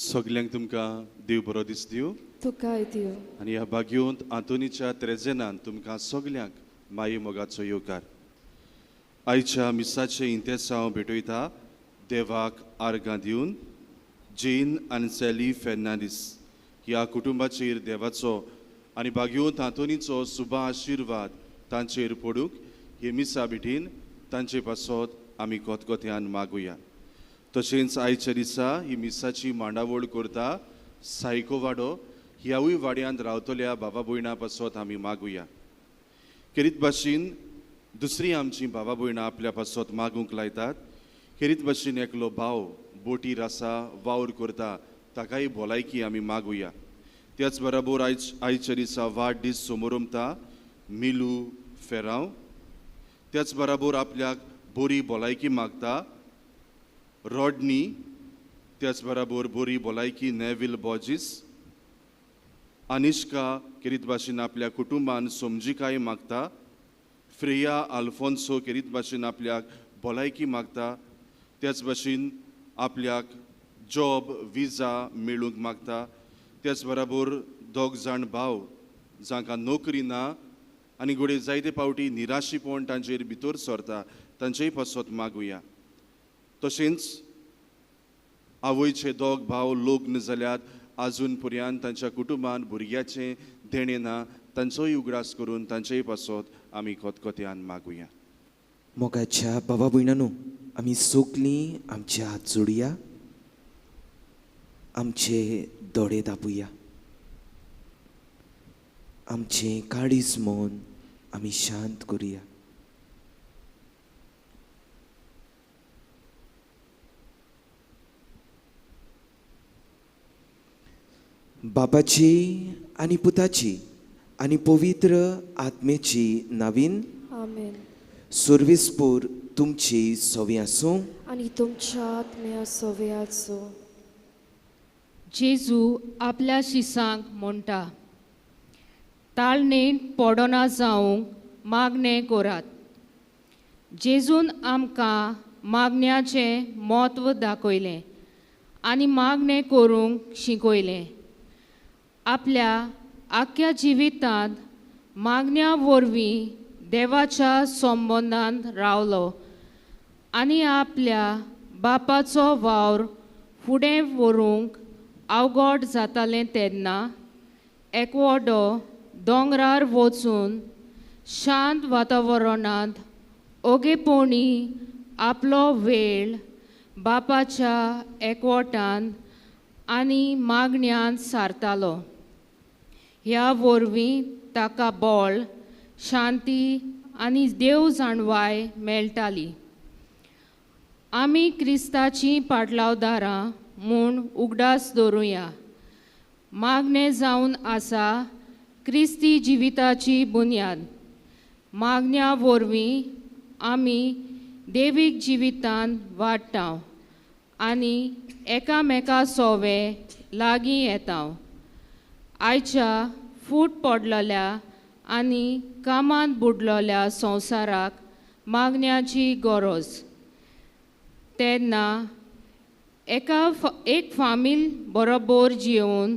सगल्यांक तुमकां देव बरो दीस दिवं, तुकाय दिवं. आनी ह्या बागयोंत आंतोनीच्या त्रेजेनान तुमकां सगल्यांक माये मोगाचो येवकार. आयच्या मिसाचें इंतेसांव भेटयता देवाक आर्गां दिवन जेन आनी सॅली फेर्नांडीस ह्या कुटुंबाचेर देवाचो आनी बागयोंत आंतोनीचो सुबा आशिर्वाद तांचेर पडूंक हे मिसा भेटीन तांचे पासत आमी कोतकोत्यान मागुया. तशेंच आयच्या दिसा ही मिसाची मांडावळ करता सायको वाडो ह्यावूय वाड्यांत रावतल्या बाबा भयणां पासत आमी मागुया. खेरीत भाशेन दुसरी आमची बाबा भयणां आपल्या पासत मागूंक लायतात. खेरीत भाशेन एकलो भाव बोटीर आसा वावर करता ताकाय भलायकी आमी मागुया. त्याच बराबर आयच्या दिसा वाडदीस समोरमता मिलू फेरांव. त्याच बराबर आपल्याक बरी भलायकी मागता रॉडनी. त्याच बराबर बरी भलायकी नेवील बॉजीस. अनिष्का खेरीत भाशेन आपल्या कुटुंबान समजिकाय मागता. फ्रेया आल्फोन्सो खेरीत भाशेन आपल्याक भलायकी मागता. त्याच भाशेन आपल्याक जॉब विजा मेळूंक मागता. त्याच बराबर दोग जाण भाव जांकां नोकरी ना आनी घडये जायते फावटी निराशीपण तांचेर भितर सरता तांचेय पासत मागुया. तशेंच आवयचे दोग भाव लग्न जाल्यात आजून पर्यंत तांच्या कुटुंबान भुरग्याचें देणें ना तांचोय उगडास करून तांचेय पासत आमी खतखत्यान मागुया. मोगाच्या बाबा भयणांनो, आमी सगलीं आमचे हात जोडया, आमचे दोळे दापुया, आमचें काळीज मन आमी शांत करुया. बापाची आनी पुताची आनी पवित्र आत्मेची नवीन आमेन. सुर्विसपूर तुमची सवी आसूं आनी तुमच्या आत्म्या सवी आसूं. जेजू आपल्या शिसांक म्हणटा, ताळणेन पडना जावंक मागणें करात. जेजून आमकां मागण्याचें म्हत्व दाखयलें आनी मागणें करूंक शिकयलें. आपल्या आख्या जिवितांत मागण्या वरवीं देवाच्या संबंदान रावलो आनी आपल्या बापाचो वावर फुडें व्हरूंक अवघड जातालें तेन्ना एकवडो दोंगरार वचून शांत वातावरणांत ओगेपणी आपलो वेळ बापाच्या एकवटान आनी मागण्यान सारतालो. ह्या वरवीं ताका बळ, शांती आनी देव जाणवाय मेळटाली. आमी क्रिस्ताचीं पाटलावदारां म्हूण उगडास दवरुया. मागणें जावन आसा क्रिस्ती जिविताची बुन्याद. मागण्या वरवीं आमी देवीक जिवितान वाडटा आनी एकामेका सोवे लागीं येता. आयच्या फूट पडलेल्या आनी कामांत बुडलेल्या संवसाराक मागण्याची गरज. तेन्ना एका एक फामील बरोबर जिवन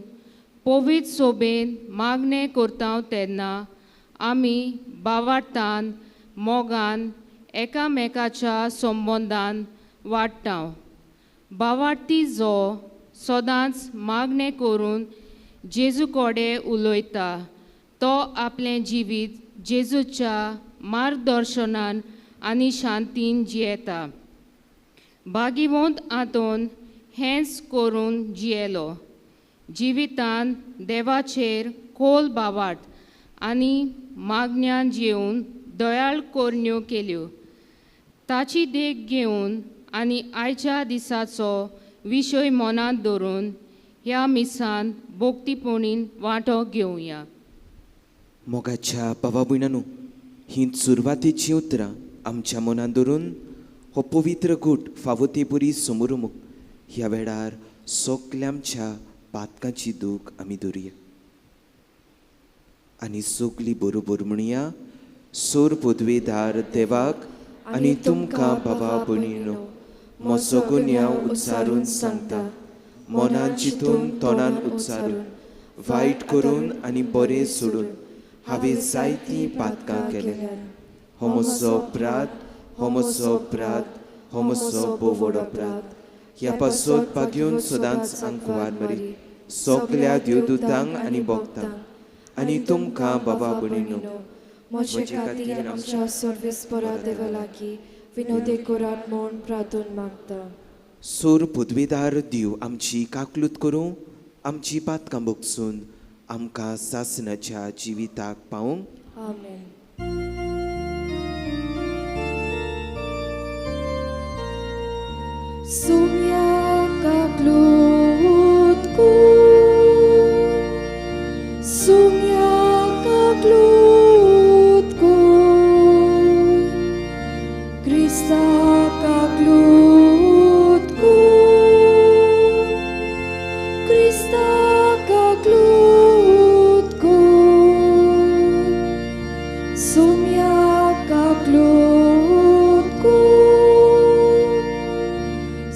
पवित्र सोबेन मागणें करता तेन्ना आमी बावार्थान मोगान एकामेकाच्या संबंदान वाडटा. बावार्थी जो सदांच मागणें करून जेजू कडेन उलयता तो आपलें जिवीत जेजूच्या मार्गदर्शनान आनी शांतीन जियेता. भागिवंत आंतोन हेंच करून जियेलो. जिवितान देवाचेर खोल बावार्थ आनी मागण्यान जिवन दयाळ करण्यो केल्यो. ताची देख घेवन आनी आयच्या दिसाचो विशय मनांत धरून ह्या मिसान भोक्तीपणीन वांटो घेवया. मोगाच्या बाबा भयणांनो, ही सुरवातेचीं उतरां आमच्या मनांत धरून हो पवित्र गूट फावो ते परी समोर ह्या वेळार सगल्या आमच्या पातकांची दूख आमी धरुया आनी सगली बरोबर म्हणया. सोर पदवेदार देवाक आनी तुमकां बाबा भयणीनो म्हजो गुन्यांव उच्चारून सांगता. मनान चिंतून तोंडान उच्चारून वायट करून आनी बरें सोडून हांवें जायतीं पातकां केल्या. हो म्हजो अपराध, हो म्हजो अपराध, हो म्हजो भोव व्हड अपराध. ह्या पासत भाग्योन सदांच आंकवार मरी सगल्या देवदूतांक आनी भक्तांक आनी तुमकां बाबा भयणीनो म्हजे खातीर आमच्या सर्वेस्परा देवा लागीं विनोदी करात म्हूण प्रार्थून मागता. सोर पदवेदार देव आमची काकलूत करूं, आमची पातकां भोगसून आमकां सासणाच्या जिविताक पावोवंक. आमेन. सुम्या काकलूत कर, सुम्या काकलूत कर, क्रिस्ता काकलूत कर, क्रिस्ता काकलूत कर, सुम्या काकलूत कर,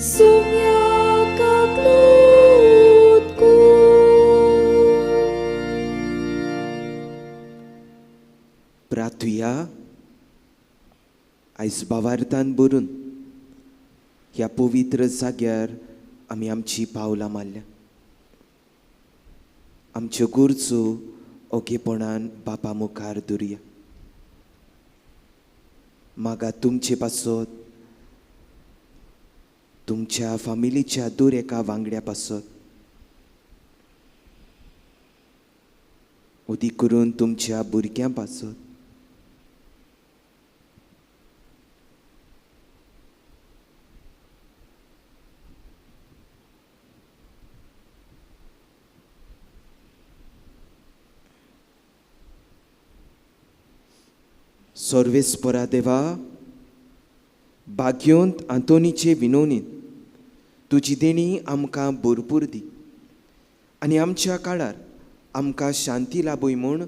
सुम्या काकलूत कर. प्रार्थुया. आयज बावार्थान भरून ह्या पवित्र जाग्यार आमी आमची पावलां मारल्या. आमच्यो गरजो ओगेपणान बापा मुखार धरुया. मागा तुमचे पासत, तुमच्या फामिलीच्या दर एका वांगड्या पासत, उदीक करून तुमच्या भुरग्यां पासत, सर्वेस्परा देवा, भाग्योंत आंतोनीचे विनोनीन तुजी देणी आमकां भरपूर दी आनी आमच्या काळार आमकां शांती लाभय म्हूण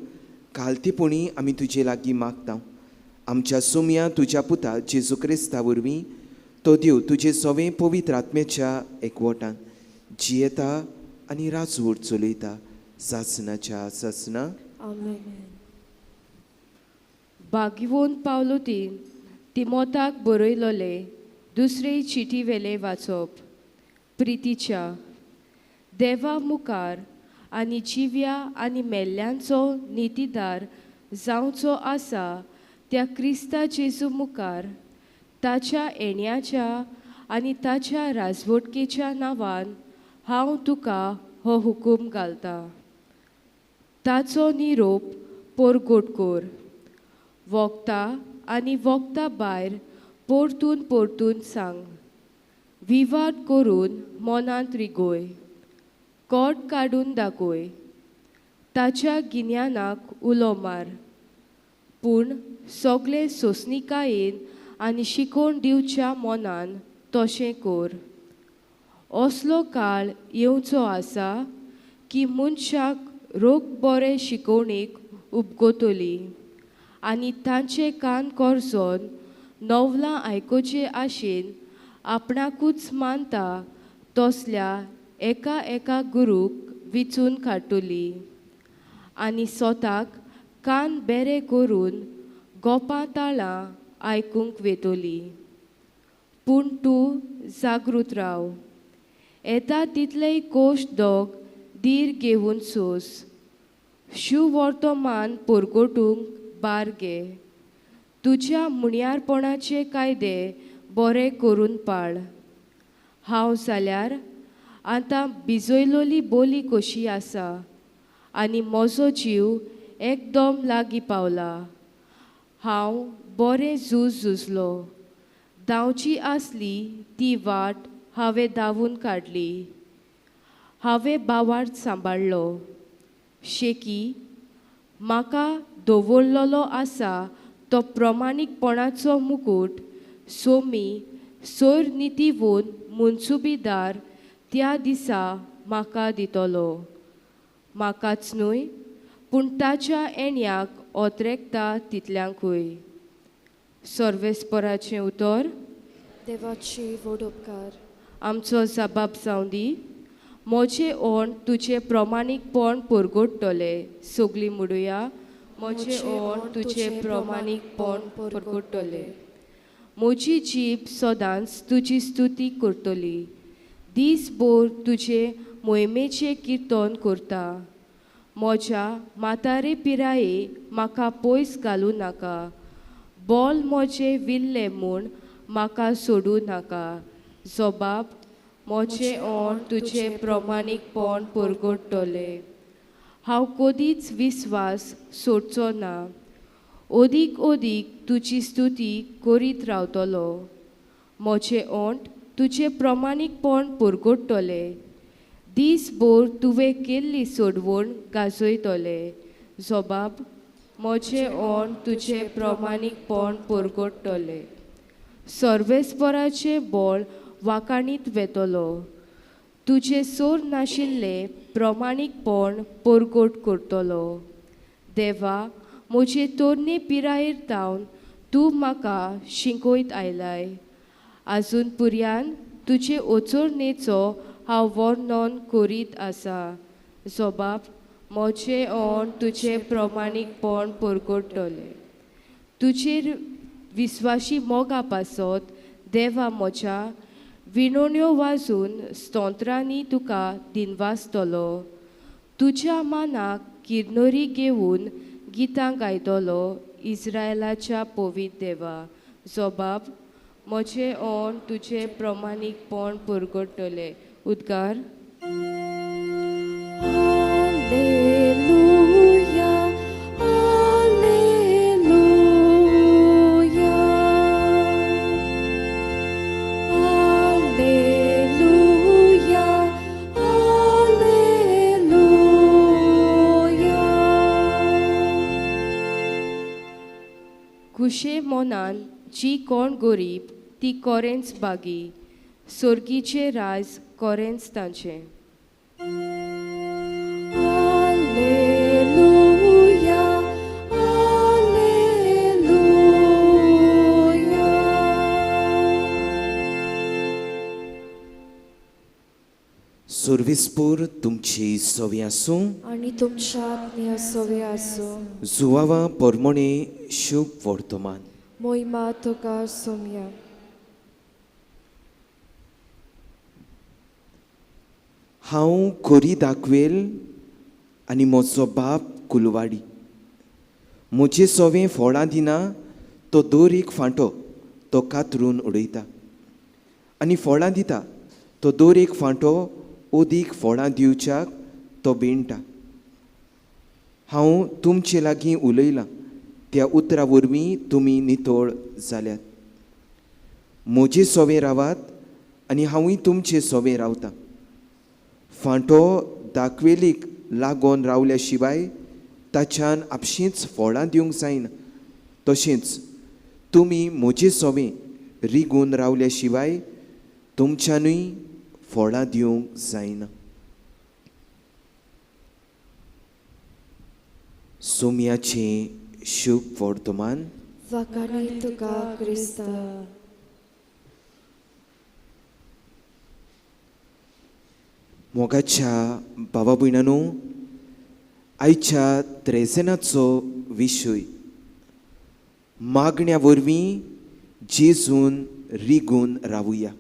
कालतेपणी आमी तुजे लागीं मागता. आमच्या सोम्या तुज्या पुता जेजू क्रिस्ता वरवीं तो देव तुजे सवें पवित्र आत्म्याच्या एकवटान जियेता आनी राजवट चलयता सासणाच्या सासणा. आमेन. भाग्यवंत पावलोतीन तिमोताक बरयलोले दुसरे चिटी वेले वाचप. प्रितीच्या देवा मुखार आनी जिव्या आनी मेल्ल्यांचो नितीदार जावचो आसा त्या क्रिस्ता जेजू मुखार ताच्या येण्याच्या आनी ताच्या राजवटकेच्या नांवान हांव तुका हो हुकूम घालता. ताचो निरोप पोरगोट कोर, वखदां आनी वखदां भायर परतून परतून सांग, विवाद करून मनांत रिगोय, कोट काडून दाखय, ताच्या गिन्यानाक उलो मार, पूण सगळे सोंसणिकायेन आनी शिकोवन दिवच्या मनान तशें कर. असलो काळ येवचो आसा की मनशाक रोग बरे शिकोवणेक उपगतली आनी तांचे कान कोरजोन नवलां आयकुचे आशेन आपणाकूच मानता तसल्या एका एका गुरूक विचून काडटली आनी स्वताक कान बेरे करून गोपां ताळां आयकूंक वेतली. पूण तूं जागृत राव, येता तितलेय कोश दोग धीर घेवन सोस, शुवर्तमान परगटूंक बार घे, तुज्या मुणयारपणाचे कायदे बरे करून पाळ. हांव जाल्यार आतां भिजयलोली बोली कशी आसा आनी म्हजो जीव एकदम लागीं पावला. हांव बरें झूज झुजलो, धांवची आसली ती वाट हांवें धांवून काडली, हांवें भावार्थ सांबाळ्ळो. शेकी म्हाका दवरलेलो आसा तो प्रमाणीकपणाचो मुकूट सोमी सोयर नितीवंत मुन्सुबीदार त्या दिसा म्हाका दितलो, म्हाकाच न्हय पूण ताच्या येण्याक ओतरेकता तितल्यांकूय. सर्वेस्पराचें उतर. देवाची व्हड उपकार. आमचो जबाब जावं दी. म्हजें ओंठ तुजें प्रमाणीकपण परगटतलें. सगळीं म्हणुया, म्हजें ओंठ तुजें प्रमाणीकपण परगटतलें. म्हजी जीब सदांच तुजी स्तुती करतली, दीसभर तुजे मोहिमेचें किर्तन करता. म्हज्या म्हातारे पिराये म्हाका पयस घालूं नाका, बोल म्हजें विल्लें म्हूण म्हाका सोडूं नाका. जबाब, म्हजें ओंठ तुजें प्रमाणीकपण परगटतलें. हांव कदीच विस्वास सोडचो ना, अदीक अदीक तुजी स्तुती करीत रावतलो. म्हजें ओंठ तुजें प्रमाणीकपण परगटतलें, दीसभर तुवें केल्ली सोडवण गाजयतलें. जबाब, म्हजें ओंठ तुजें प्रमाणीकपण परगटतलें. सर्वेस्पराचें बळ वाकाणीत वेतलो, तुजें सोर नाशिल्लें प्रमाणीकपण परगट करतलो. देवा, म्हजे तरणे पिरायेर तावन तूं म्हाका शिकयत आयलाय, आजून पुर्यान तुजे ओचोरणेचो हांव वर्णन करीत आसा. जबाब, म्हजें ओंठ तुजें प्रमाणीकपण परगटतलें. तुजेर विस्वाशी मोगा पासत देवा म्हज्या विणोण्यो वाजून स्तोत्रांनी तुका दिनवासतलो. तुज्या मानाक किर्नरी घेवन गितां गायतलो इस्रायलाच्या पवित्र देवा. जबाब, म्हजें ओंठ तुजें प्रमाणीकपण परगटतलें. उद्गार. Alleluia, Alleluia, Alleluia, Alleluia. कुशे मनान जी कोण गरीब ती कोरेंच बागी, सोर्गीचें राज कोरेंच तांचें. Alleluia, Alleluia. सुर्विसपूर तुमची सवी आसूं आनी तुमच्या आत्म्या सवे आसूं. जुवावा परमणे शुभ वर्तमान. मोहिमा तुका सोमया. हांव कोरी दाखवेल आनी म्हजो बाप कुलवाडी, म्हजे सोवें फळां दिना तो दर एक फांटो तो कातरून उडयता, आनी फळां दिता तो दर एक फांटो अदीक फळां दिवच्याक तो बेणटा. हांव तुमचे लागीं उलयलां त्या उतरा वरवीं तुमी नितळ जाल्यात. म्हजे सोवें रावात आनी हांवूय तुमचे सोवें रावतां. फांटो दाखवेलीक लागून रावल्या शिवाय ताच्यान आपशींच फळां दिवंक जायना, तशेंच तुमी म्हजे सोवें रिगून रावल्या शिवाय तुमच्यानूय फळां दिवंक जायना. सोम्याचें शुभ वर्तमान. वाखाणी तुका क्रिस्ता. मोगाच्या भावा भयणांनो, आयच्या त्रेजेनाचो विशय मागण्या वरवीं जेजून रिगून रावुया.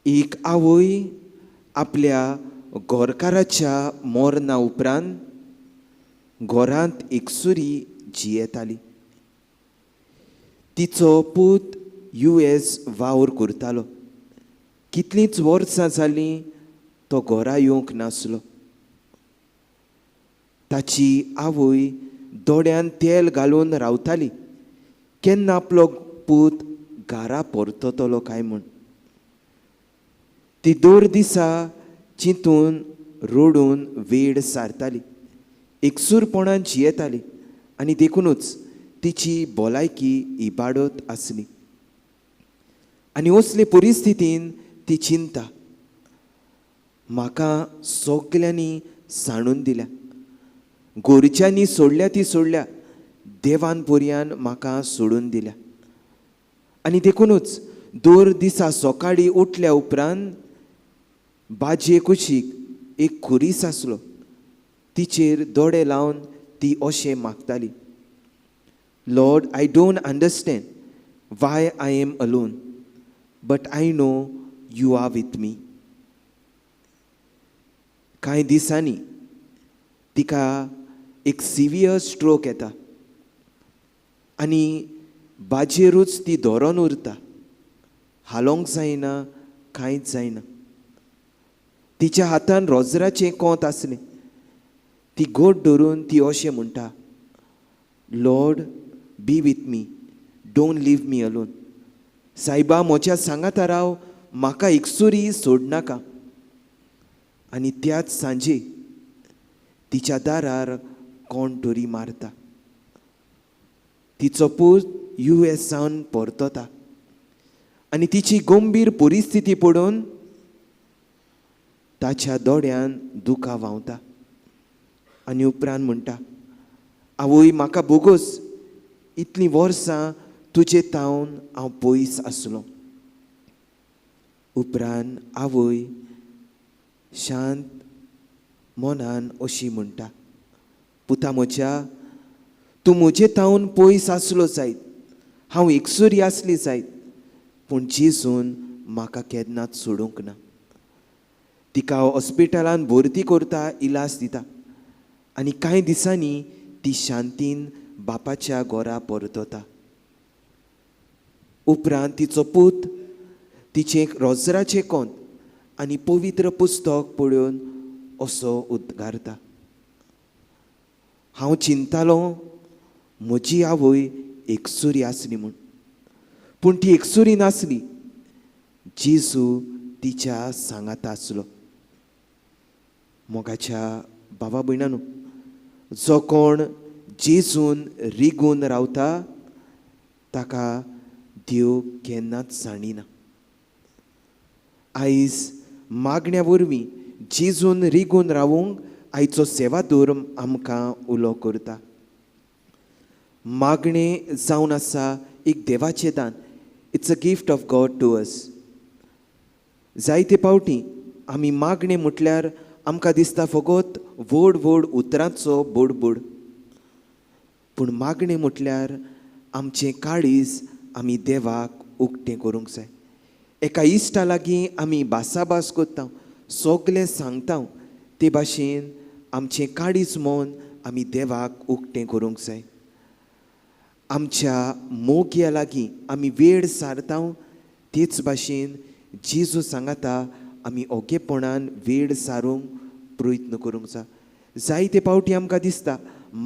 एक आवय आपल्या घरकाराच्या मरणा उपरांत घरांत एकसुरी जियेताली. तिचो पूत US वावर करतालो. कितलींच वर्सां जालीं तो घरा येवंक नासलो. ताची आवय दोड्यान तेल घालून रावताली, केन्ना आपलो पूत घरा परततलो काय म्हूण. ती दर दिसा चिंतून रडून वेळ सारताली, एकसूरपणान जियेताली आनी देखुनूच तिची भलायकी इबाडत आसली. आनी असले परिस्थितीन ती चिंता, म्हाका सगल्यांनी सांडून दिल्या, गोरच्यांनी सोडल्या ती सोडल्या, देवान पर्यान म्हाका सोडून दिल्या. आनी देखुनूच दर दिसा सकाळीं उठल्या उपरांत बाजये कुशीक एक खुरीस आसलो, तिचेर दोडे लावन ती अशें मागताली, Lord, I don't understand why I am alone, but I know you are with me. कांय दिसांनी तिका एक सिवियर स्ट्रोक येता आनी बाजेरूच ती धरोन उरता, हालोवंक जायना, कांयच जायना. तिच्या हातान रोजराचें कोंत आसलें, ती गोड धरून ती अशें म्हणटा, Lord, be with me, don't leave me alone. सायबा, म्हज्या सांगाता राव, म्हाका एकसुरी सोडनाका. आनी त्याच सांजे तिच्या दारार कोण तरी मारता. तिचो पूत US सावन परतता आनी तिची गंभीर परिस्थिती पळोवन ताच्या दोळ्यान दुकां व्हांवता आनी उपरांत म्हणटा, आवय, म्हाका बोगोस, इतलीं वर्सां तुजे तावन हांव पयस आसलो. उपरांत आवय शांत मनान अशी म्हणटा, पुता म्हज्या, तूं म्हजे तावन पयस आसलो जायत, हांव एकसुरी आसली जायत, पूण जेजून म्हाका केन्नाच सोडूंक ना. तिका हॉस्पिटलान भरती करता, इलाज दिता आनी कांय दिसांनी ती शांतीन बापाच्या घरा परतता. उपरांत तिचो पूत तिचें रोजराचें कोंत आनी पवित्र पुस्तक पळोवन असो उद्गारता, हांव चिंतालो म्हजी आवय एकसुरी आसली म्हूण, पूण ती एकसुरी नासली, जेजू तिच्या सांगाता आसलो. मोगाच्या भावा भयणांनो, जो कोण जेजून रिगून रावता ताका देव केन्नाच जाणिना. आयज मागण्या वरवीं जेजून रिगून रावूंक आयचो सेवादूर आमकां उलो करता. मागणें जावन आसा एक देवाचें दान. It's a gift of God to us. जायते पावटी आमी मागणें म्हटल्यार आमकां दिसता फकत व्हड व्हड उतरांचो बोडबोड, पूण मागणें म्हटल्यार आमचें काळीज आमी देवाक उक्तें करूंक जाय. एका इश्टा लागीं आमी भासाभास करता, सगलें सांगता, ते भाशेन आमचें काळीज मन आमी देवाक उक्तें करूंक जाय. आमच्या मोग्या लागीं आमी वेळ सारता, तेच भाशेन जेजू सांगाता आमी ओगेपणान वेळ सारूंक प्रयत्न करूंक जाय. जायते पावटी आमकां दिसता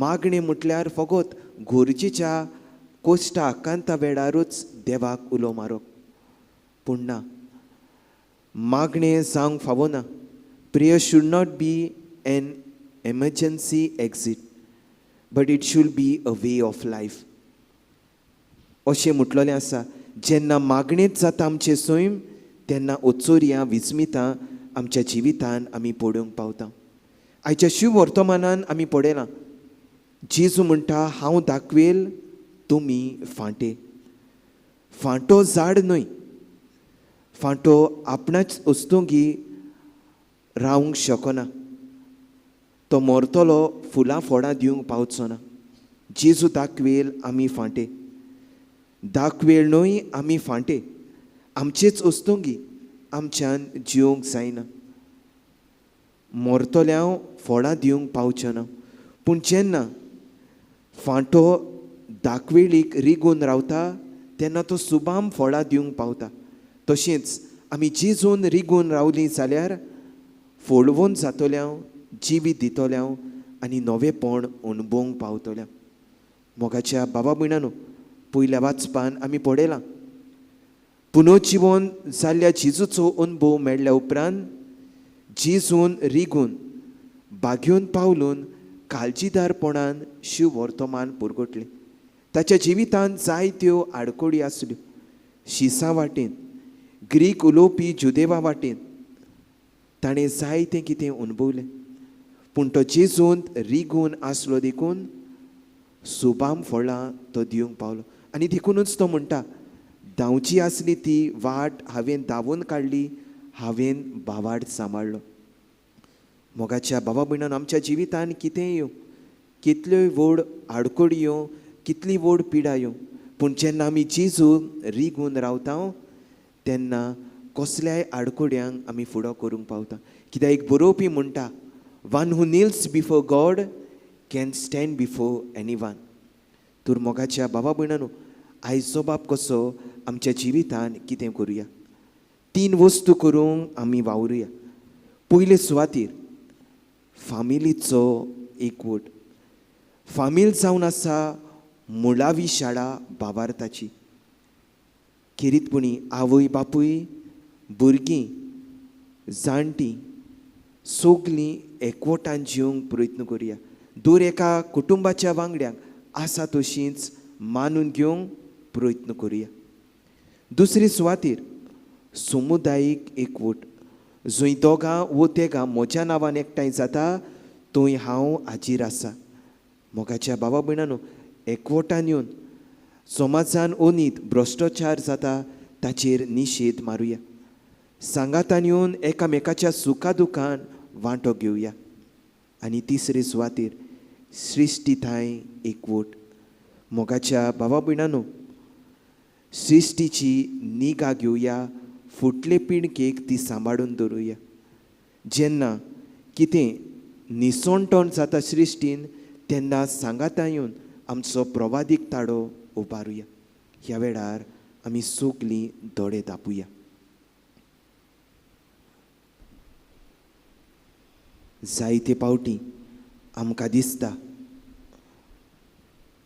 मागणें म्हटल्यार फकत गरजेच्या कोश्टा आकांता वेळारूच देवाक उलो मारप, पूण ना, मागणें जावंक फावना. Prayer should not be an emergency exit, but it should be a way of life. अशें म्हटलेलें आसा, जेन्ना मागणेंच जाता आमचें सैम, तेन्ना ओचोरयां विस्मितां आमच्या जिवितान आमी पळोवंक पावता. आयच्या शिव वर्तमानान आमी पळयलां, जेजू म्हणटा हांव दाखवेल तुमी फांटे. फांटो झाड न्हय, फांटो आपणाच वस्तुंगी रावंक शकना, तो मरतलो फुलां फळां दिवंक पावचो ना. जेजू दाखवेल आमी फांटे, दाखवेल न्हय आमी फांटे, आमचेच वस्तुंगी आमच्यान जिवंक जायना, मरतल्या फळां दिवंक पावचो ना. पूण जेन्ना फांटो दाखवेळीक रिगून रावता तेन्ना तो सुबाम फळां दिवंक पावता. तशेंच आमी जेजून रिगून रावलीं जाल्यार फळवून जातल्या, जिवीत दितल्या आनी नवेपण अणभवंक पावतल्या. मोगाच्या बाबा भयणानो, पयल्या वाचपान आमी पळयलां पुनर्जिवन जाल्ल्या जेजूचो अणभव मेळ्ळ्या उपरांत जेजून रिगून बागेवन पावलून काळजीदारपणान शिव वर्तमान पुरगटलें. ताच्या जिवितांत जायत्यो आडखळी आसल्यो. शिसां वाटेन, ग्रीक उलोवपी जुदेवा वाटेन ताणें जायतें कितें अणभवलें. पूण तो जेजूंत रिगून आसलो देखून सुबाम फळां तो दिवंक पावलो. आनी देखूनच तो म्हणटा, धांवची आसली ती वाट हांवें धांवून काडली, हांवें बावाड सांबाळ्ळो. मोगाच्या बाबा भयणान, आमच्या जिवितान कितेंय येवं, कितल्योय व्हड आडखळी येवं, कितली व्हड पिडा येवं, पूण जेन्ना आमी जेजू रिगून रावता तेन्ना कसल्याय आडखळ्यांक आमी फुडो करूंक पावता. कित्याक एक बरोवपी म्हणटा, one who kneels before God can stand before any one. तर मोगाच्या बाबा भयणानो, आयज जोबाब कसो आमच्या जिवितान कितें करुया, तीन वस्तू करूंक आमी वावरुया. पयले सुवातीर फामिलीचो एकवट. फामील जावन आसा मुळावी शाळा बाबार्थाची. खेरीतपणी आवय बापूय, भुरगीं, जाणटीं सगलीं एकवटान जिवंक प्रयत्न करुया. दर एका कुटुंबाच्या वांगड्यांक आसा तशींच मानून घेवंक प्रयत्न करुया. दुसरी सुवातीर समुदायीक एकवट. जंय दोगां वो तेगां म्हज्या नांवान एकठांय जाता थंय हांव हाजीर आसा. मोगाच्या बाबा भयणानो, एकवटान येवन समाजान ओनीत भ्रश्टाचार जाता ताचेर निशेध मारुया. सांगातान येवन एकामेकाच्या सुखा दुखान वांटो घेवया. आनी तिसरे सुवातीर सृश्टी थांय एकवट. मोगाच्या बाबा भयणानो, सृश्टीची निगा घेवया, फुटले पिणकेक ती सांबाळून दवरुया. जेन्ना कितें निसणटण जाता सृश्टीन तेन्ना सांगाता येवन आमचो प्रवादीक ताडो उबारुया. ह्या वेळार आमी सगलीं दोळे धांपुया. जायते पावटी आमकां दिसता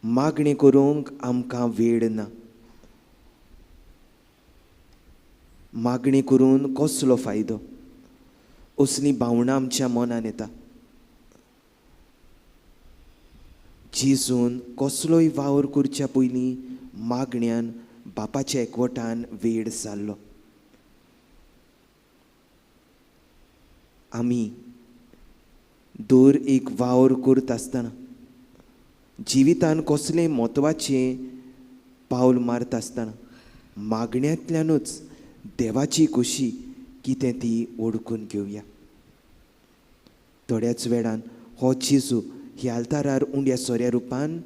मागणें करूंक आमकां वेळ ना, मागणी करून कसलो फायदो, असलीं भावनां आमच्या मनान येता. जेजून कसलोय वावर करच्या पयलीं मागण्यान बापाच्या एकवटान वेळ जाल्लो. आमी दर एक वावर करता आसतना जिवितान कसलें म्हत्वाचें पावल मारता आसतना मागण्यांतल्यानूच देवाची खोशी कितें ती ओळखून घेवया. थोड्याच वेळान हो जेजू ह्या आल्तारार उंड्या सोऱ्या रुपान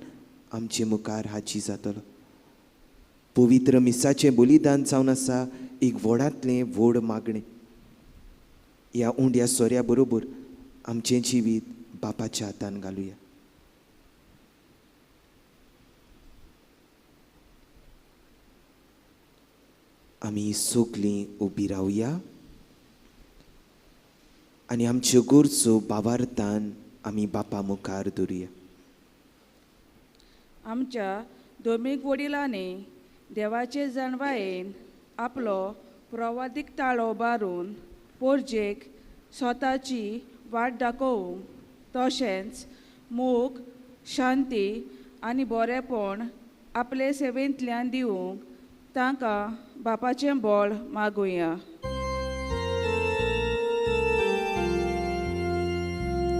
आमचे मुखार हाजीर जातलो. पवित्र मिसाचें बलिदान जावन आसा एक व्हडांतलें व्हड मागणें. ह्या उंड्या सोऱ्या बरोबर आमचें जिवीत बापाच्या हातान घालुया. आमी सगलीं उबी रावया आनी आमच्यो गरजो बाबार्थान आमी बापा मुखार दवरुया. आमच्या दोमीक वडिलांनी देवाचे जाणवायेन आपलो प्रवादीक ताळो बारून पोरजेक स्वताची वाट दाखोवंक तशेंच मोग, शांती आनी बरेपण आपले सेवेंतल्यान दिवंक तांकां बापाचें बळ मागुया.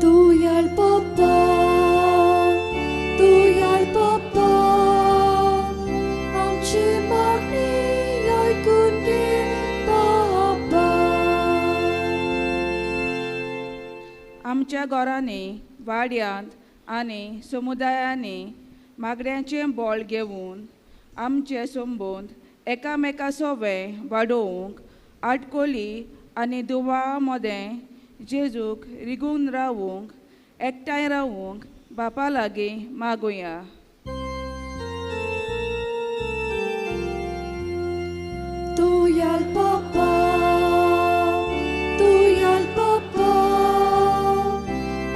तुयाल बाबा, तुयाल बाबा, आमची मागणी आयकून घे बाबा. आमच्या घरांनी, वाड्यांत आनी समुदायांनी मागण्यांचें बळ घेवन आमचे संबंद एकामेका सोवे वाडोवंक आटकोली आनी दुवा मदें जेजूक रिगून रावूंक एकठांय रावूंक बापा लागीं मागुया. तुयाल बाबा, तुयाल बाबा,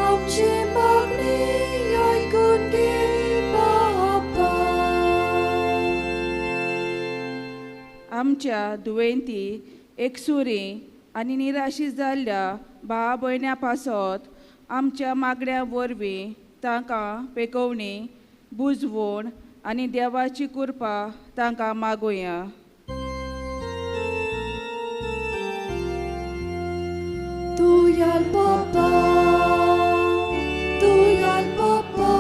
आमची मागणी आयकून घे बाबा. आमच्या दुयेंती एकसुरी आनी निराशी जाल्ल्या भाव भयण्यां पासत आमच्या मागण्या वरवीं तांकां पेकोवणी बुजवण आनी देवाची कृपा तांकां मागुया. तुयाल बाबा, तुयाल बाबा,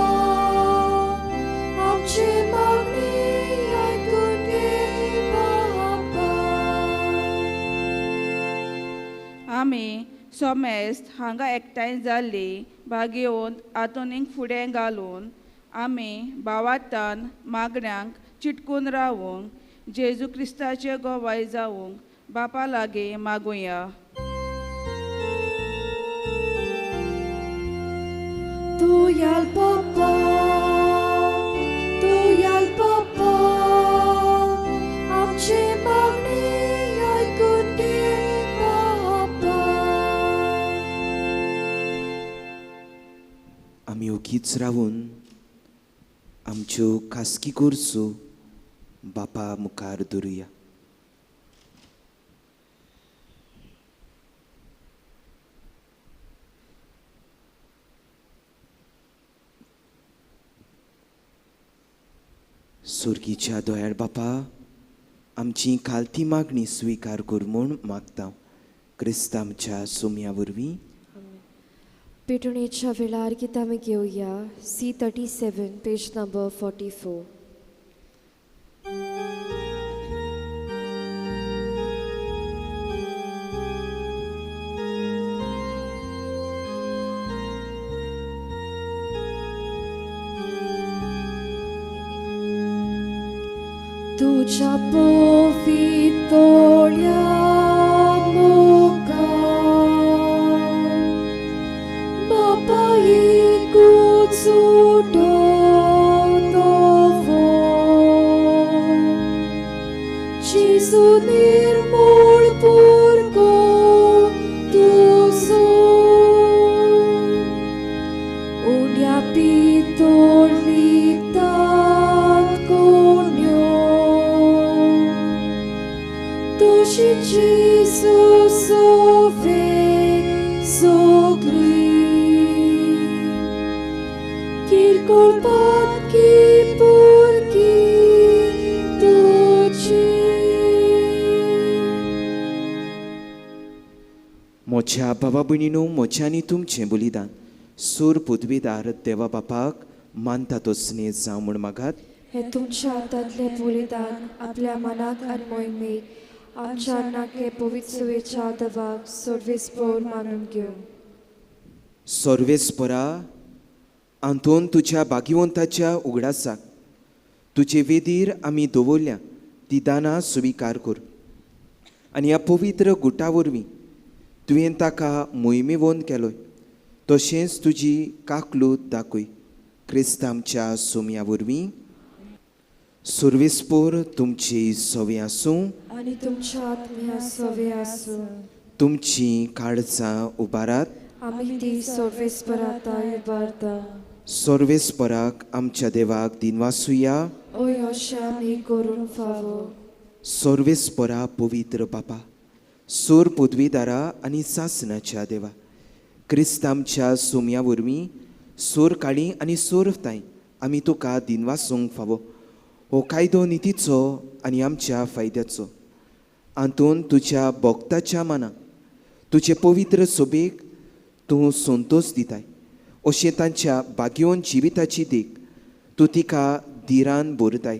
आमची मागणी आयकून घे बाबा. आमी सोमेस्त हांगा एकठांय जाल्ली भागेवन आतोनीक फुडें घालून आमी भावार्थान मागण्यांक चिटकून रावूंक जेजू क्रिस्ताचे गोवाय जावंक बापा लागीं मागुया. तुयाल बाबा, तुयाल बाबा, आमची मागणी आयकून घे बाबा. आमी ओगीच रावून आमच्यो खासगी गरजो बापा मुखार दवरुया. सोर्गीच्या दयाळ बापा, आमची खालती मागणी स्विकार कर म्हूण मागता क्रिस्त आमच्या सोम्या वरवीं. पेटवणेच्या वेळार गीत आमी घेवया C37 page number 44. तुझ्या पवितोळ्या मुखार बापा एकूच उठोवतो जेजू निर्मूळ पुरको तुजो उण्या पितोळ लिपतात कोण्यो तुजी जेजू सोवे सगळी किरकोळ पातकी पुरकी तुजी. म्हज्या बाबा भयणीनो, म्हजें आनी तुमचें बलिदान सूर पदवीदार देवा बापाक मानता तो स्नेह जावं म्हूण मागात. हे तुमच्या हातांतलें बलिदान आपल्या मनाक आनी मोहिमेक आमच्या नाके पवित्र देवाक सर्वेस्पोर मानून घेवं. सर्वेस्परा, आंतोन तुज्या भाग्यवंताच्या उगडासाक तुजे वेदीर आमी दवरल्या ती दानां स्विकार कर आनी ह्या पवित्र गुटा वरवीं तुवें ताका मोहिमेवंत केलोय, तशेंच तुजी काकलूत दाखय क्रिस्त आमच्या सोम्या वरवीं. सर्वेस्पोर तुमची सवे आसूं आनी तुमच्या आत्म्या सवे आसूं. तुमची काळजां उबारात. आमी ती सर्वेस्परात उबारता. सर्वेस्पराक आमच्या देवाक दिनवासुया. ओय अशें आमी करूंक फावो. सर्वेस्परा पवित्र बापा, सूर पदवीदारा आनी सासणाच्या देवा, क्रिस्त आमच्या सोम्या वरवीं सूर काळी आनी सूर तांय आमी तुका दिनवासूंक फावो हो कायदो नितीचो आनी आमच्या फायद्याचो. आंतून तुज्या भक्ताच्या मनाक तुजे पवित्र सोबेक तूं संतोश दिताय अशें तांच्या भाग्योन जिविताची देख तूं तिका धिरान भरताय.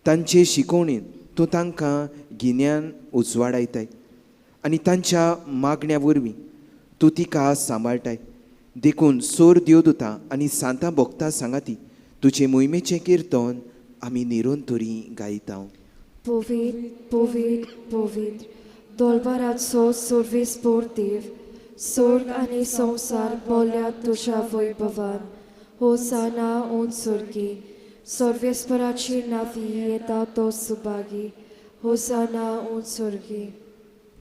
तांचे शिकोवणेन तूं तांकां गिन्यान उजवाडायताय आनी तांच्या मागण्या वरवीं तूं तिका सांबाळटाय. देखून सोर देवदुतां आनी सांतां भक्तां सांगाती तुजे मोहिमेचें किर्तन आमी निरंतरी गायता. पवित्र पवित्र पवित्र दोलबाराचो सर्वेस्पोर देव, स्वर्ग आनी संवसार बोल्ल्यात तुज्या वैभवान. होसाना उंच स्वर्गी, सर्वेस्पराची नावी येता तो सुभागी. होसाना उंच स्वर्गी.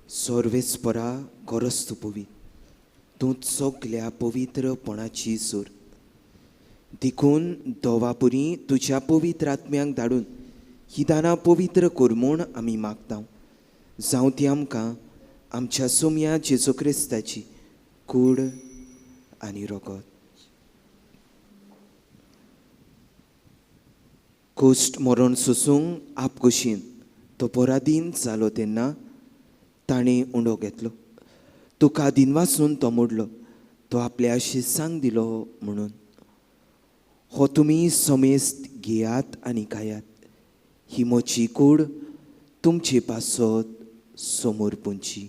सर्वेस्परा गरज तूं पवित्र, तूं सगल्या पवित्रपणाची सूर. देखून दोवापुरी तुज्या पवित्र आत्म्यांक धाडून ही दानां पवित्र कर म्हूण आमी मागता. जावं ती आमकां आमच्या सोमया जेजू क्रिस्ताची कूड आनी रगत. कोश्ट मरण सोसूंक आपकुशीन तो पराधीन जालो तेन्ना ताणें उंडो घेतलो. तुका दिनवासून तो मोडलो, तो आपल्या शिसांक दिलो म्हणून, हो तुमी समेस्त घेयात आनी खायात, ही म्हजी कूड तुमचे पासत समोर पुंची.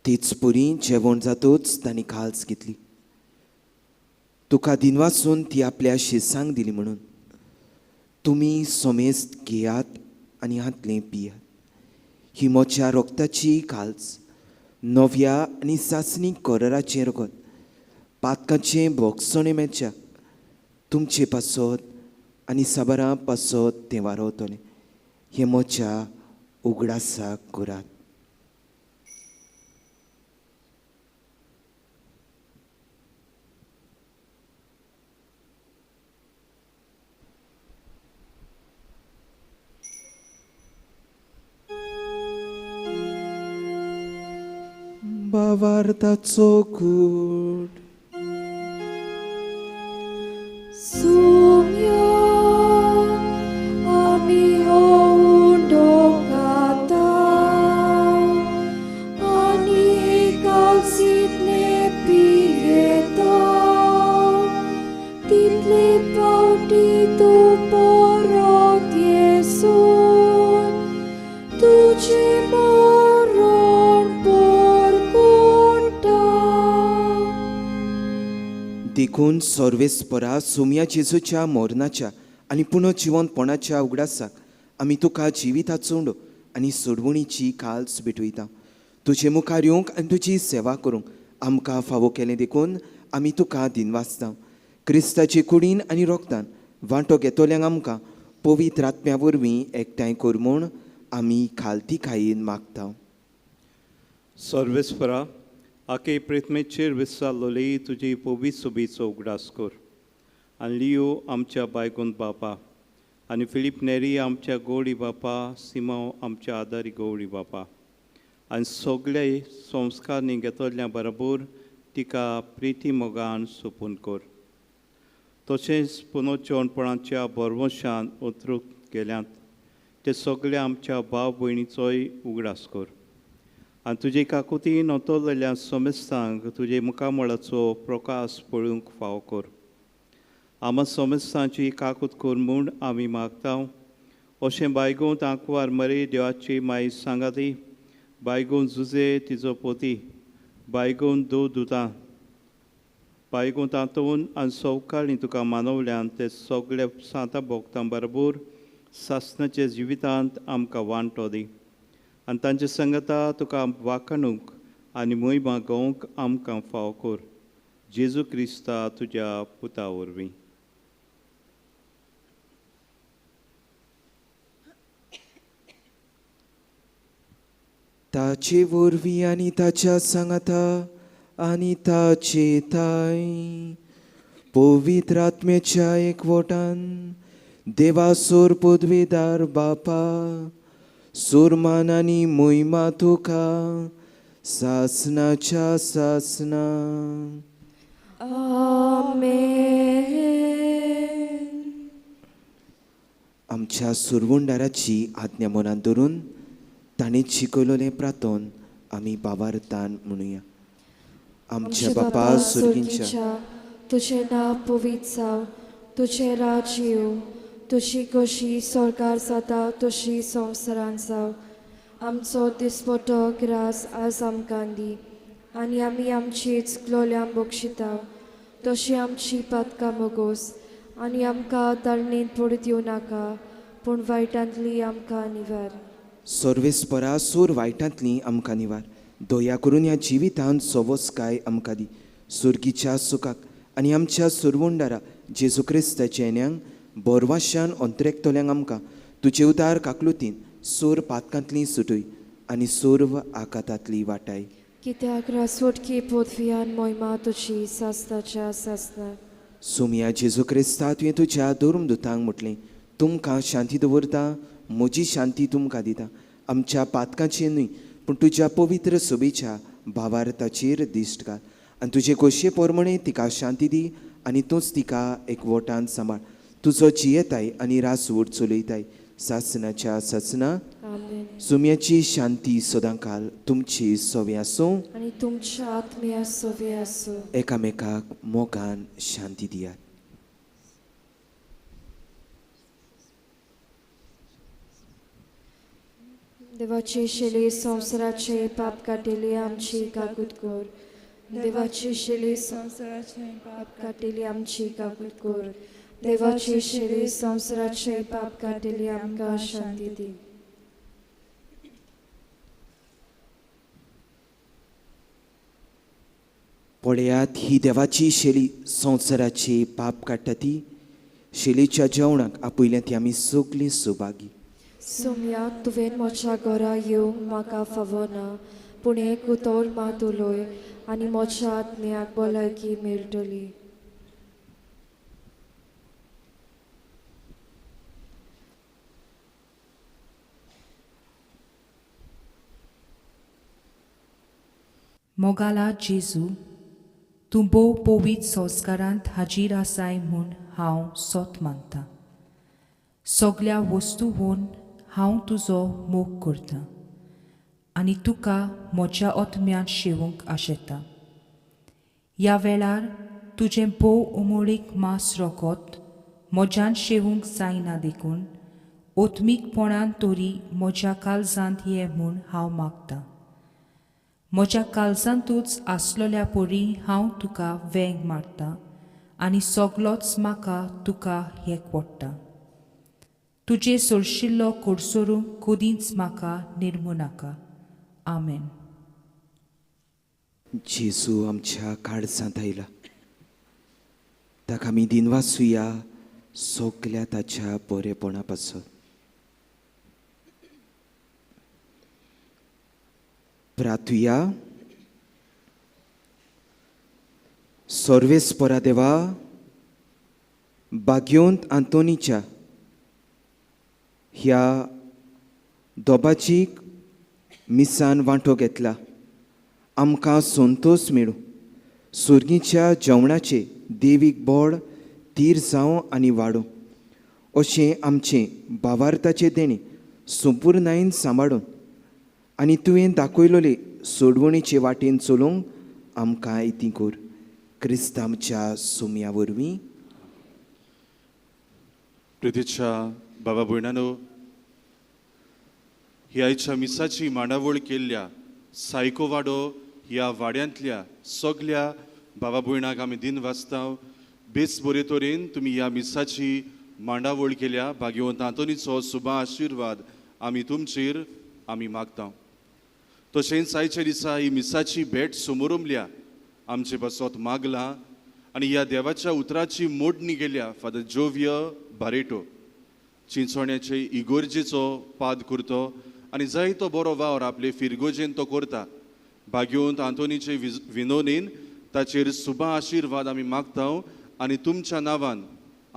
तीच पुरी जेवण जातूच तांणी खाल्स घेतली. तुका दिनवासून ती आपल्या शिसांक दिली म्हणून, तुमी समेस्त घेयात आनी हातलें पियात, ही म्हज्या रक्ताची खाल्स, नव्या आनी सासणी कराराचें रगत, पातकाचें भोगसणें मेळच्या तुमचे पासत आनी साबारां पासत तें वारवतलें. हें म्हज्या उगडासाक करात. बावार्ताचो कूड सुम्या आमी हो उंडो खाता आनी कालसीतले पियेता, तितले पावटी तूं परत येसून तुजें मरण परकुंटा. देखून सर्वेस्परा सोमया जेजूच्या मरणाच्या आनी पुनर्जिवंतपणाच्या उगडासाक आमी तुका जिविताचो उंडो आनी सोडवणीची काल्स भेटयता. तुजे मुखार येवंक आनी तुजी सेवा करूंक आमकां फावो केलें देखून आमी तुका दिनवासता. क्रिस्ताचे कुडीन आनी रोगतान वांटो घेतल्यांक आमकां पवित्र आत्म्या वरवीं एकठांय कर म्हूण आमी खालतीकायेन मागता. सर्वेस्परा आके प्रिथमेचेर विसारलोली तुजी पवित्र सोबीचो उगडास कर आनी लियो आमच्या बायगून बापा आनी फिलीप नेरी आमच्या गौडी बापा, सिमांव आमच्या आदारी गौडी बापा आनी सगळे संस्कार घेतल्या बरोबर तिका प्रिती मोगान सोपून कर. तशेंच पुनर्जिवणपणाच्या भरवंशान उतरूंक गेल्यात ते सगळे आमच्या भाव भयणीचोय उगडास कर आनी तुजे काकुती नोतरलेल्या समेस्तांक तुजे मुखामळाचो प्रकाश पळोवंक फावो कर. आमा समेस्तांची काकूत कर म्हूण आमी मागता. अशें बायगूंत आंकवार मरे देवाची माई सांगाती, बायगून जुजे तिजो पोती, बायगून दूद दुतां, बायगून तातून आनी सवकाळी तुका मानवल्यान ते सगळे सांतां भोगतां बरोबर सासणाच्या जिवितांत आमकां वांटो दी आनी तांचे संगता तुका वाखाणूंक आनी मोहिमा गोवंक आमकां फावो कर. जेजू क्रिस्ता तुज्या पुता वरवीं. ताचे वरवीं आनी ताच्या सांगाता आनी ताचे थांय पवित्र आत्म्याच्या एकवटान देवा सोर पदवेदार बापा सुरमान आनी मोहिमा तुका सासनाच्या सासना. आमेन. आमच्या सुरवुंडाराची आज्ञा मनांत धरून ताणें शिकयलेलें प्रार्थन आमी बाबारतान म्हणुया. आमच्या बापा सुर्गींच्या, तुजें नांव पवित्र जावं, तुजें राज्य येवं, तुजी कशी सरकार जाता तशी संवसारांत जावं. आमचो दिसपटो ग्रास आज आमकां दी आनी आमी आमची चुकलोल्यांक बक्षिता तशी आमची पातकां मोगोस आनी आमकां ताळणींत पडू दिवं नाका पूण वायटांतली आमकां निवार. सर्वेस्परा सूर वायटांतली आमकां निवार. दया करून ह्या जिवितांत सवसकाय आमकां दी. सुर्गीच्या सुखाक आनी आमच्या सुरवुंडारा जेजू क्रिस्ताच्या येण्यांक बोरवाशान अंतरेकतल्यांक आमकां तुजे उदार काकलुतीन सूर पातकांतली सुटय आनी सर्व आकातांतली वाटाय. कित्याक रासवटकी पदवियान मोहिमा तुजी सासनाच्या सासना. सोमया जेजू क्रिस्ता, तुवें तुज्या धर्मदुतांक म्हटलें, तुमकां शांती दवरता, म्हजी शांती तुमकां दिता. आमच्या पातकांचेर न्हय पूण तुज्या पवित्र सभेच्या भावार्थाचेर दिश्ट घाल आनी तुजे खोशये प्रमाणे तिका शांती दी आनी तूंच तिका एकवटान सांबाळ. तुजो जियेताय आनी रासवट चलयताय सासनाच्या सासना. सुम्याची शांती सदांकाल तुमची सवे आसूं आनी तुमच्या आत्म्या सवे आसूं. एकामेकाक मोगान शांती दियात. देवाची शिली संवसाराचे पाप काटिली आमची काकूत कर. देवाची शिली संवसाराचे पाप काटिली आमची काकूत कर. देवाची शिली संवसाराचे पाप काटिली आमकां शांती दी. पळयात ही देवाची शेली संवसाराचे पाप काडटा ती शेलीच्या जेवणाक आपयल्या ती आमी सगळीं सुभागी. सोम्या, तुवें म्हज्या घरा येवंक म्हाका फावना पूण एक उतर मात उलय आनी म्हज्या आत्म्याक भलायकी मेळटली. मोगाला जेजू, तूं भोव पवित्र संस्कारांत हाजीर आसाय म्हूण हांव सत मानतां. सगल्या वस्तूवन हांव तुजो मोग करतां आनी तुका म्हज्या आत्म्यांत शेवूंक आशेतां. ह्या वेळार तुजें भोव उमळीक मास रोखत म्हज्यान शेवूंक जायना देखून ओत्मीकपणान तरी म्हज्या काळजांत ये म्हूण हांव मागतां. म्हज्या काळजांतूच आसलोल्या परी हांव तुका वेंग मारतां आनी सगलोच म्हाका तुका एक पडटा. तुजे सोरशिल्लो कोडसोरूंक कदींच म्हाका निर्मू नाका. आमेन. जेजू आमच्या काळजांत आयला, ताका आमी दिनवासुया सगल्या ताच्या बरेपणा पासत. प्रार्थुया. सर्वेस्परा देवा, बाग्योंत आंतोनीच्या ह्या दोबाचीक मिसान वांटो घेतला, आमकां संतोश मेळूं. सुर्गीच्या जेवणाचे देवीक बोड तीर जावं आनी वाडूं अशें आमचें भावार्थाचें देणें संपुर्णायेन सांबाळून आनी तुवें दाखयलोले सोडवणीचे वाटेन चलोवंक आमकां इती कर. क्रिस्त आमच्या सोम्या वरवीं. प्रितीच्या बाबा भयणानो, ही आयच्या मिसाची मांडावळ केल्ल्या सायकोवाडो ह्या वाड्यांतल्या सगल्या बाबा भयणाक आमी दिन वाचता. बेस बरे तरेन तुमी ह्या मिसाची मांडावळ केल्या. भाग्यवंत आंतोनीचो सुबा आशिर्वाद आमी तुमचेर आमी मागता. तशेंच आयच्या दिसा ही मिसाची भेट समोरमल्या आमचे पासत मागला आनी ह्या देवाच्या उतराची मोडणी केल्या फादर जोविय बारेटो चिंचोण्याचे इगोर्जेचो पाद करतो आनी जायतो बरो वावर आपले फिरगोजेन तो करता. भाग्यवंत आंतोनीचे विनोनीन ताचेर सुबा आशिर्वाद आमी मागता आनी तुमच्या नांवान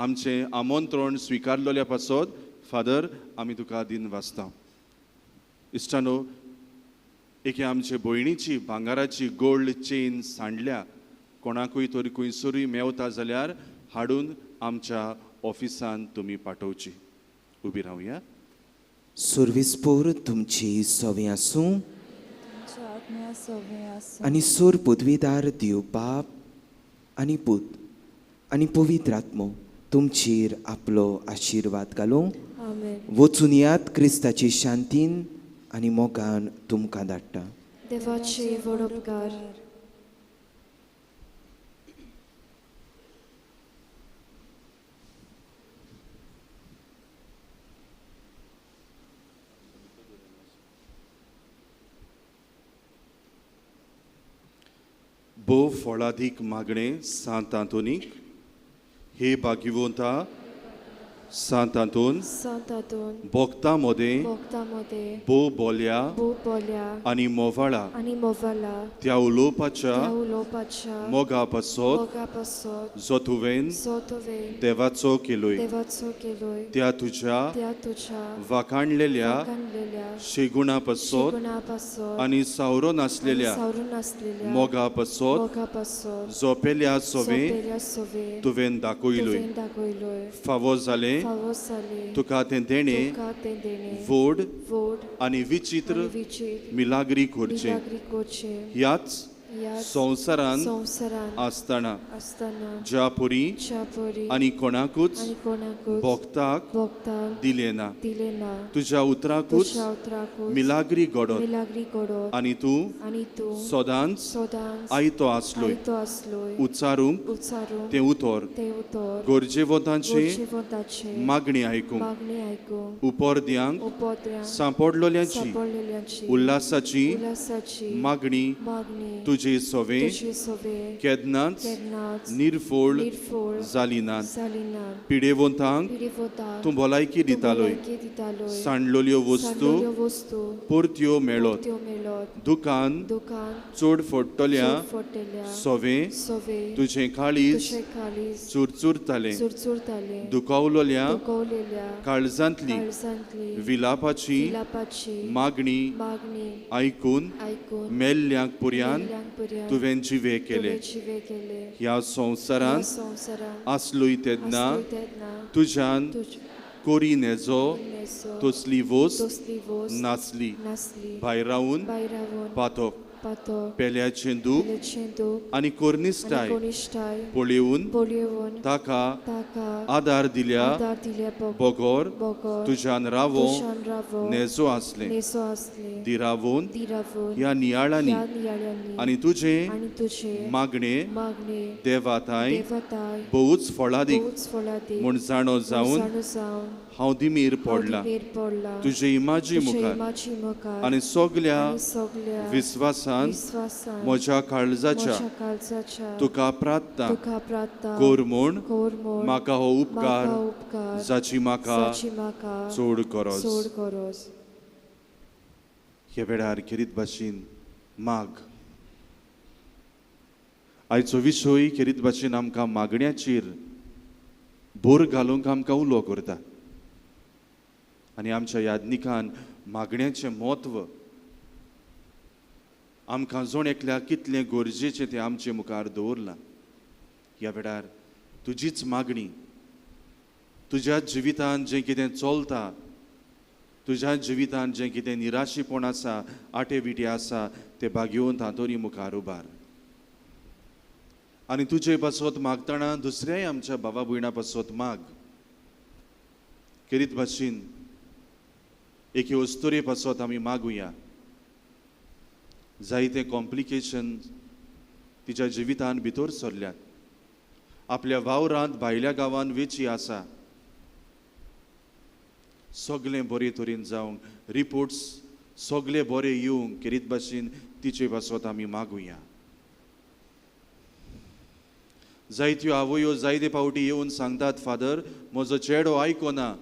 आमचें आमंत्रण स्विकारलेल्या पासत फादर आमी तुका दिन वाचता. इश्टानो, एके आमचे भयणीची भांगराची गोल्ड चेन सांडल्या, कोणाकूय तरी खंयसरूय मेवता जाल्यार हाडून आमच्या ऑफिसान तुमी पाठोवची. उबी रावया. सर्विसपोर तुमची सवी आसूं आनी सोर पदवीदार देव बाप आनी पूत आनी पवित्र आत्मो तुमचेर आपलो आशिर्वाद घालूं. वचून यात क्रिस्ताची शांतीन आनी मोगान तुमकां धाडटा. देवाचे व्हड उपकार. भोव फळादीक मागणें सांत आंतोनीक. हे भाग्यवंता सांत आंतोन, भक्तां मदें भोव बोल्या आनी मोवाळा त्या उलोवपाच्या मोगा पासत जो तुवें देवाचो केलोय त्या तुज्या वाखाणलेल्या शेगुणा पासत आनी सावरो नासलेल्या मोगा पासत जो पेल्या सोवे तुवें दाखयलोय. फावो जालें तुका तें देणें व्हड आनी विचित्र मिलाग्री करचें ह्याच संवसारांत आसतना ज्या परी आनी कोणाकूच भक्ताक दिलें ना तुज्या उतराकूच मिलाग्री घडत आनी तूं सदांच आयतो आसलोय उच्चारूंक तें उतर गरजेवंतांची मागणी आयकूंक उपरद्यांक सांपडलोल्यांची उल्हासाची मागणी तुजे सोवे केन्नाच निर्फोळ जाली ना. पिडेवंतांक तूं भलायकी दितालोय, सांडलोल्यो वस्तू परत्यो मेळत, दुकान चड फोडटल्या सोवे तुजें काळीज चुरचुरतालें, दुखावलोल्या काळजांतली विलापाची मागणी आयकून मेल्ल्यांक पुर्यान तुवें जिवे केले. ह्या संवसारांत आसलोय तेन्ना तुज्यान कोरी नेजो तसली वस्त नासली. भायरावन पातक पेल्याचें दूख आनी कोर्निश्टाय पळोवन ताका आदार दिल्या बगर तुज्यान रावो नेजो आसलें. दिरावून ह्या नियाळांनी आनी तुजें मागणें देवाताय भोवच फळादीक म्हूण जाणो जावन हांव दिमीर पडला तुजे इमाजी मुखार आनी सगल्या विस्वासान म्हज्या काळजाच्या तुका प्रार्थना कर म्हूण म्हाका हो उपकार जाची म्हाका चड गरज. ह्या वेळार खेरीत भाशेन माग. आयचो विशय खेरीत भाशेन आमकां मागण्याचेर भर घालूंक आमकां उलो करता आनी आमच्या यादनिकान मागण्याचें म्हत्व आमकां जण एकल्याक कितलें गरजेचें तें आमचे मुखार दवरलां. ह्या वेळार तुजीच मागणी तुज्या जिवितांत जें कितें चलता, तुज्या जिवितांत जें कितें निराशीपण आसा, आटे विटे आसा, तें भाग्यवंत आंतोनी मुखार उबार आनी तुजे पासत मागतना दुसऱ्याय आमच्या भावा भयणा पासत माग. खेरीत भाशेन एके अस्तुरे पासत आमी मागुया. जायते कॉम्प्लिकेशन तिच्या जिवितांत भितर सरल्यात, आपल्या वावरांत भायल्या गांवांत वेची आसा, सगळें बरे तरेन जावंक, रिपोर्ट्स सगळे बरे येवंक खेरीत भाशेन तिचे पासत आमी मागुया. जायत्यो आवयो जायते फावटी येवन सांगतात, फादर म्हजो चेडो आयकना,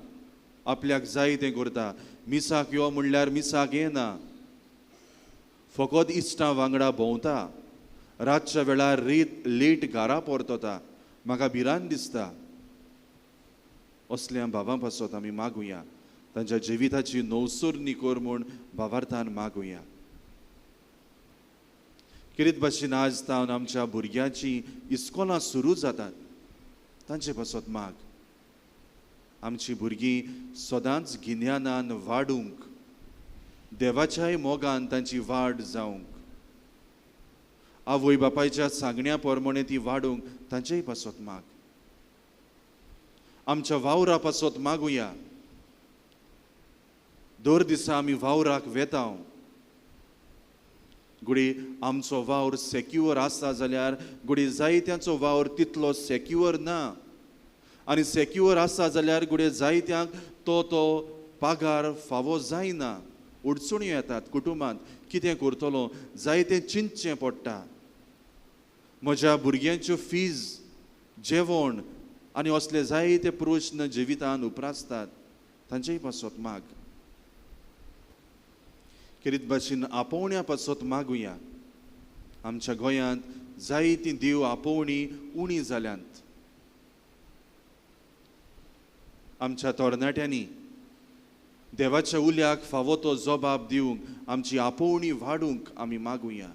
आपल्याक जाय तें करता, मिसाक यो म्हणल्यार मिसाक येना, फकत इश्टां वांगडा भोंवता, रातच्या वेळार रेत लेट घरा परतता, म्हाका भिरांत दिसता. असल्या भावां पासत आमी मागुया, तांच्या जिविताची नवसरणी कर म्हूण भावार्थान मागुया। किरीत भाशेन आज तावन आमच्या भुरग्यांची इस्कोलां सुरू जातात, तांचे पासत माग। आमची भुरगीं सदांच गिन्यानान वाडूंक, देवाच्याय मोगान तांची वाड जावंक, आवय बापायच्या सांगण्या प्रमाणे ती वाडूंक तांचेय पासत माग। आमच्या वावरा पासत मागुया। दर दिसा आमी वावराक वेता, गुडी आमचो वावर सेक्युअर आसा जाल्यार गुडी जायत्यांचो वावर तितलो सेक्युअर ना, आनी सेक्युअर आसा जाल्यार गुडे जायत्यांक तो तो पागार फावो जायना, अडचण्यो येतात कुटुंबांत, कितें करतलो जायतें चिंतचें पडटा। म्हज्या भुरग्यांच्यो फीज, जेवण आनी असले जायते प्रश्न जिवितान उप्रासतात, तांचेय पासत माग। खेरीत भाशेन आपोवण्या पासत मागुया। आमच्या गोंयांत जायतीं देव आपोवणी उणी जाल्यांत। आमच्या तरणाट्यांनी देवाच्या उल्याक फावो तो जबाब दिवंक, आमची आपोवणी वाडूंक आमी मागुया।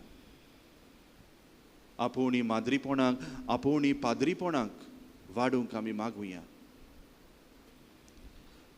आपोवणी माद्रीपणाक, आपोवणी पाद्रीपणाक वाडूंक आमी मागुया।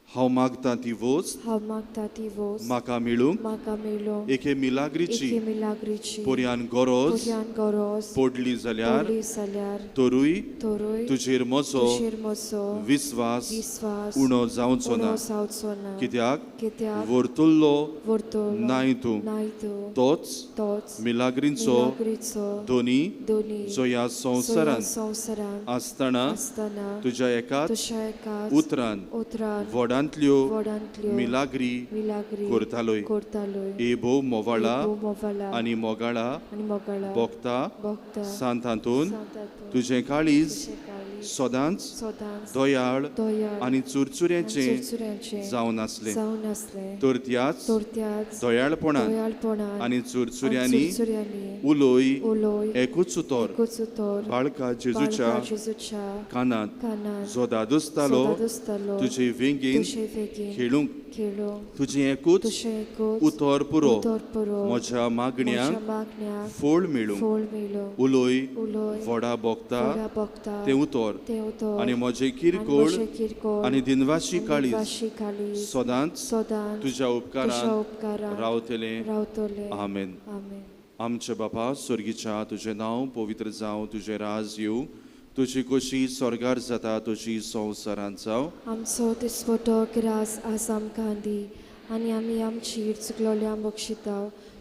हांव मागता ती वस्त, हांव मागता ती वस्त म्हाका मेळूंक, म्हाका मेळूंक एके मिलाग्रीची, एके मिलाग्रीची पर्यान गरज, पर्यान गरज पडली जाल्यार, पडली जाल्यार तरूय, तरूय तुजेर म्हजो, तुजेर म्हजो विस्वास, विस्वास उणो जावचो ना, उणो जावचो ना। कित्याक, कित्याक वर्तुल्लो, वर्तुल्लो नाय तूं, नाय तूं, तोच, तोच मिलाग्रींचो, मिलाग्रीचो दोनी, दोनी जो ह्या संवसारांत, संवसारांत आसतना, आसतना तुज्या एकाच, तुज्या एकाच उतरान, उतरान व्हडांतल्यो, व्हडांतल्यो मिलाग्री मिलाग्री करतालोय। करतालोय। ए भोव मोवाळा ए भोव मोवाळा आनी मोगाळा, आनी मोगाळा भोगता, भोगता सांत आंतोन, सांत आंतोन, तुजें काळीज तुजें काळीज सदांच सदांच दयाळ दयाळ आनी चुरचुऱ्याचें चुरचुऱ्याचें जावन आसलें, जावन आसलें। तर त्याच तर त्याच दयाळपणान दयाळपणान आनी चुरचुऱ्यांनी चुरचुऱ्यांनी उलोय उलोय एकूच उतर एकूच उतर बाळका जेजूच्या बाळका जेजूच्या कानांत कानांत जो दादोसतालो जो दादोसतालो तुजे वेंगेन तुजे वेंगेन खेळूंक खेळूंक तुजें एकूच तुजें एकूच उतर पुरो उतर पुरो म्हज्या मागण्यांक म्हज्या मागण्यांक फळ मेळूंक फळ मेळूंक उलोय उलोय व्हडा भोगता व्हडा भोगता तें उतर तें उतर आनी म्हजें आनी किरकोळ म्हजें किरकोळ आनी दिनवाशी आनी काळीज दिनवाशी काळीज सदांच सदांच तुज्या तुज्या उपकारान उपकारान रावतलें। रावतलें। आमेन। आमेन। आमचे बापा स्वर्गीच्या, तुजें नांव पवित्र जावं, तुजें राज येवं, तुजी खोशी स्वर्गार जाता तुजी संवसारांत जावं। आमचो दिसपटो ग्रास आज आमकां दी आनी आमी आमची चुकलोल्या बक्षिता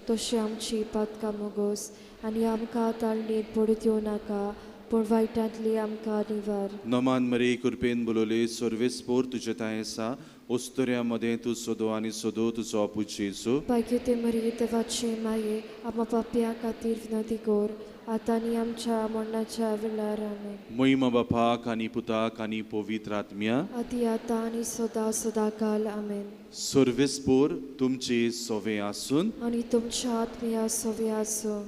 तशें आमची पातकां मोगोस आनी आमकां ताळणेंत पडूं दिवं नाका पूण वायटांतली आमकां निवार। नमान मरे कृपेन बोलवले सर्वेस्पोर तुजें तांय आसा, ओस्तोऱ्या मदें तूं सोदो आनी सोदो तुजो आपूत जेजू। भाग्यते मरे देवाचे माये आमा पापया खातीर विनंती कर आतां आनी आमच्या मरणाच्या वेळार। आमेन। महिमा बापाक आनी पुताक आनी पवित्र आत्म्या, आदी आतां आनी सदां सदां काल। आमेन। सर्वेस्पोर तुमचे सोवे आसून आनी तुमच्या आत्म्या सोवे आसूं।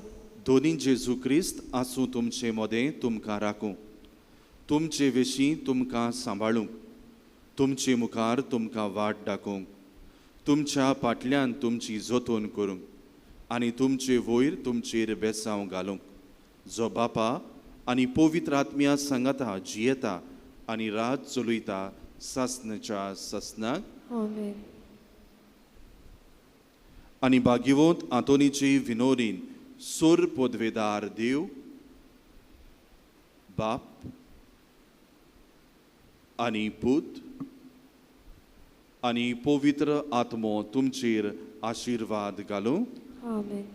दोनी जेजू क्रिस्त आसूं तुमचे मदें तुमकां राखूं, तुमचे विशीं तुमकां सांबाळूंक, तुमचे मुखार तुमकां वाट दाखोवंक, तुमच्या फाटल्यान तुमची जतन करूंक आनी तुमचे वयर तुमचेर बेसांव घालूंक, जो बापा आनी पवित्र आत्म्या सांगाता जियेता आनी रात चलयता सासनाच्या सासनाक। आमेन। आनी भाग्यवंत आंतोनीची विनोदीन सोर पदवेदार देव बाप आनी पूत आनी पवित्र आत्मो तुमचेर आशिर्वाद घालूं। आमेन।